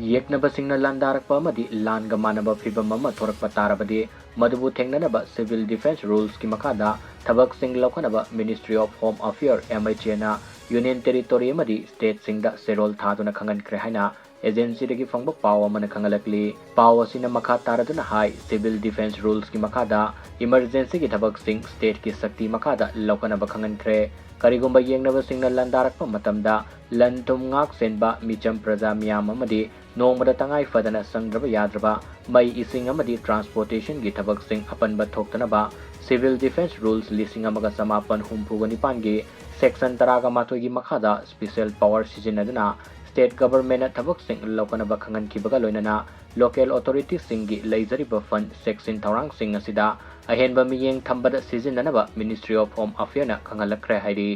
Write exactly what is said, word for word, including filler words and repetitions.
ꯌꯦꯛꯅꯕꯁꯤꯡꯅ ꯂꯥꯟꯗꯥꯔꯛꯄ ꯑꯃꯗꯤ ꯂꯥꯟꯒ ꯃꯥꯟꯅꯕ ꯐꯤꯚꯝ ꯑꯃ ꯊꯣꯔꯛꯄ ꯇꯥꯔꯕꯗꯤ, ꯃꯗꯨꯕꯨ ꯊꯦꯡꯅꯅꯕ Civil Defence Rulesꯀꯤ ꯃꯈꯥꯗ ꯊꯕꯛꯁꯤꯡ ꯂꯧꯈꯠꯅꯕ Ministry of Home Affairs, M H Aꯅ Union Territory ꯑꯃꯗꯤ stateꯁꯤꯡꯗ ꯆꯦꯔꯣꯜ ꯊꯥꯗꯨꯅ ꯈꯪꯍꯟꯈ꯭ꯔꯦ ꯍꯥꯏꯅ agencyꯗꯒꯤ ꯐꯪꯕ ꯄꯥꯎ ꯑꯃꯅ ꯈꯪꯍꯜꯂꯛꯂꯤ꯫ ꯄꯥꯎ ꯑꯁꯤꯅ ꯃꯈꯥ ꯇꯥꯔꯗꯨꯅ ꯍꯥꯏ, Civil Defence Rulesꯀꯤ ꯃꯈꯥꯗ emergencyꯒꯤ ꯊꯕꯛꯁꯤꯡ stateꯀꯤ ꯁꯛꯇꯤ ꯃꯈꯥꯗ ꯂꯧꯈꯠꯅꯕ ꯈꯪꯍꯟꯈ꯭ꯔꯦ꯫ ꯀꯔꯤꯒꯨꯝꯕ ꯌꯦꯡꯅꯕꯁꯤꯡꯅ ꯂꯥꯟꯗꯥꯔꯛꯄ ꯃꯇꯝꯗ ꯂꯟ ꯊꯨꯝ ꯉꯥꯛ ꯁꯦꯟꯕ ꯃꯤꯆꯝ ꯄ꯭ꯔꯖꯥ ꯃꯤꯌꯥꯝ ꯑꯃꯗꯤ ꯅꯣꯡꯃꯗ ꯇꯉꯥꯏ ꯐꯗꯅ ꯆꯪꯗ꯭ꯔꯕ ꯌꯥꯗ꯭ꯔꯕ ꯃꯩ, ꯏꯁꯤꯡ ꯑꯃꯗꯤ transportationꯒꯤ ꯊꯕꯛꯁꯤꯡ ꯑꯄꯟꯕ ꯊꯣꯛꯇꯅꯕ Civil Defence Rules ꯂꯤꯁꯤꯡ ꯑꯃꯒ ꯆꯃꯥꯄꯟ ꯍꯨꯝꯐꯨꯒ ꯅꯤꯄꯥꯟꯒꯤ section ꯇꯔꯥꯒ ꯃꯥꯊꯣꯏꯒꯤ ꯃꯈꯥꯗ special power ꯁꯤꯖꯤꯟꯅꯗꯨꯅ state governmentꯅ ꯊꯕꯛꯁꯤꯡ ꯂꯧꯈꯠꯅꯕ ꯈꯪꯍꯟꯈꯤꯕꯒ ꯂꯣꯏꯅꯅ local authorityꯁꯤꯡꯒꯤ ꯂꯩꯖꯔꯤꯕ fund ꯆꯦꯛꯁꯤꯟ ꯊꯧꯔꯥꯡꯁꯤꯡ ꯑꯁꯤꯗ ꯑꯍꯦꯟꯕ ꯃꯤꯠꯌꯦꯡ ꯊꯝꯕꯗ ꯁꯤꯖꯤꯟꯅꯅꯕ Ministry of Home Affairsꯅ ꯈꯪꯍꯜꯂꯛꯈ꯭ꯔꯦ ꯍꯥꯏꯔꯤ꯫